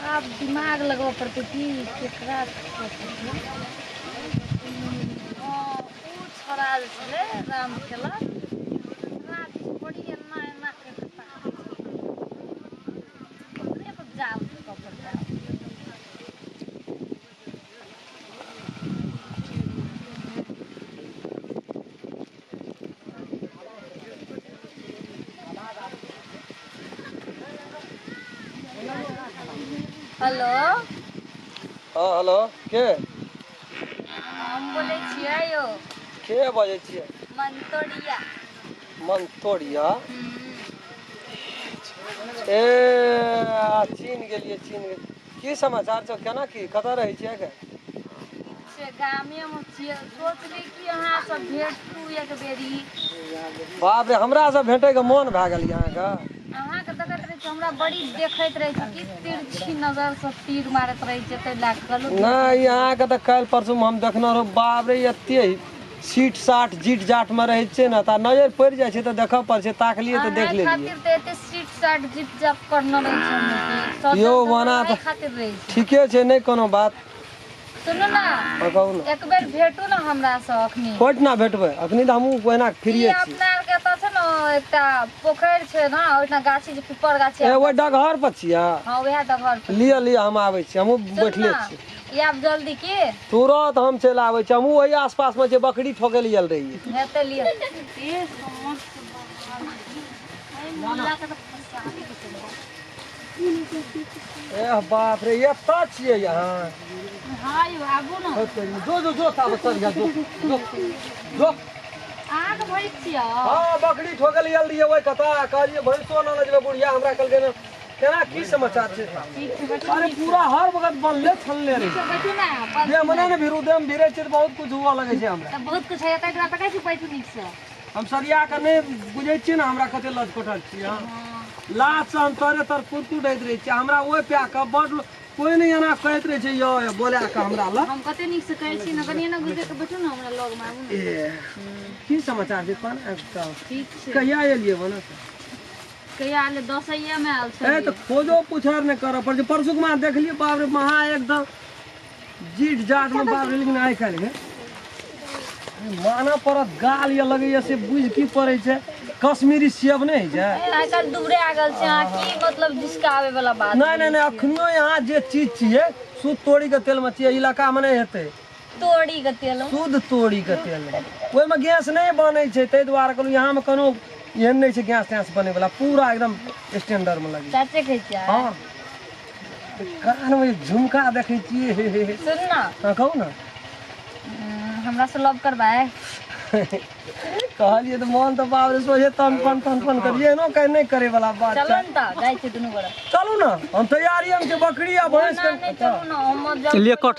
आब दिमाग लगबऽ पड़तै कि केकरा हँ ओ छोड़ा जे छलै राम खेलक ओकरा बड़ी एना एना करि कऽ ताकै छलै ओकरे पर जाल फेकऽ पड़तै। हेलो। हँ हेलो, के? हम बोलै छियै यौ। के बजै छियै? मंतोड़िया। मंतोड़िया? ए चिन्ह गेलियै, चिन्ह गेलियै। की समाचार छौ, केना की, कतऽ रहै छियै आइ? से गामेमे छियै, सोचली कि अहाँ सब भेटू एक बेरी। बाप रे, हमरा सब भेटैके मोन भए गेल अहाँके। अहाँके देखैत रहै छी, हमरा बड़ी देखैत रहै छी कि तिरछी नजरसँ तीर मारैत रहै छै, ताहि लए कऽ कहलहुँ। नहि, अहाँके तऽ काल्हि परसूमे हम देखने रहौं, बाप रे, एते सीट साट जीट जाटमे रहै छियै ने तऽ नजरि पड़ि जाइ छै, तऽ देखऽ पड़ै छै, ताकलियै तऽ देख लेलियै। खातिर तऽ एते सीट साट जीप जाप करने रहै छै। यौ ओना तऽ खातिर रहै छै। ठीके छै, नहि कोनो बात। सुनू ने। हँ, कहू ने। एक बेर भेटू ने हमरा से अखनी। कोइठना भेटबै? अखनी तऽ हमहूँ ओहिना फ्रीये छी। अपना आरके एतऽ छै ने एकटा पोखरि छै ने, ओहिठाम गाछी छै, पीपर गाछी। ए ओहि डगहर पर छियै? हँ, उएह डगहर पर। लिअ लिअ, हम आबै छी, हमहूँ बैठले छी। आब जल्दी की? तुरत हम चलि आबै छी, हमहूँ ओहि आसपासमे छियै, बकरी ठोकै लए आयल रहियै। हेतै, लिअ। ए बाप रे, एतऽ छियै अहाँ? हँ यौ, आबू ने। जो जो जो, ताबत चल जा, जो जो जो। अहाँके भैंस छियै? हँ, बकरी ठोकै लए आयल रहियै ओहि कता, कहलियै भैंसो आनऽ जेबै, बुढ़िया हमरा कहलकै ने। केना की समाचार छै? अरे पूरा हर वक्त बनले छलले रहे। बैठू ने। देह मने ने भिरू, देह में भिरै छै तऽ बहुत कुछ हुअ लगै छै हमरा। बहुत कुछ है, ताहि दुआरे तऽ कहै छी बैठू नीकसँ। हम सरिया कऽ नहि बुझै छियै ने, हमरा कते लजकोटल छियै। हँ, लाजसँ हम तरे तर कुरकुर दैत रहै छियै। हमरा ओहि पा कऽ बड्ड कोइ नहि एना कहैत रहै छै यौ बोला कऽ हमरा लग। हम कते नीकसँ कहै छी ने, कनि एना गुजर कऽ बैठू ने, हमरा लगमे आबू ने। ए की समाचार छै कोना? ठीक छै। कहिया एलियै बना? कहिया आयल? दसैयामे आयल ए छलियै। तऽ खोजो पुछार नहि करऽ पड़ै छै। परसुक माँ देखलियै, बाप रे, महा एकदम जीट जाटमे, बाप रे। लेकिन आइ काल्हि मानऽ पड़त, गाल ये लगैया से बुझि की पड़ै छै, कश्मीरी सेब नहि होइ छै। आइ काल्हि दूरे आ गेल छै, अहाँ की मतलब जिसकाबै वाला बात। नहि नहि नहि, अखनियो यहाँ जे चीज छियै शुद्ध तोरीके तेलमे छियै, इलाकामे नहि हेतै। तोरी के तेल? शुद्ध तोरीके तेल, ओहिमे गैस नहि बनै छै, ताहि दुआरे कहलहुँ। यहाँमे कोनो एहन नहि छै गैस तैस बनैवला, पूरा एकदम स्टैंडर्डमे लगै छै। चाचे खाइ छियै? हँ, कानमे जे झुमका देखै छियै, हे हे हे। सुन ने। हँ, कहू ने। हमरा से लव करबै? कहलियै तऽ मन तऽ बाप रे सोझे तन पन तन पन करियै, एनो कहीं नहि करे वाला बात चलो छै। ने तऽ जाइ छियै दुनू गोरा। चलू ने, हम तैयारी हम छै, बकरी आ भैंस ना के नहि, चलू ने, हम लिए कट।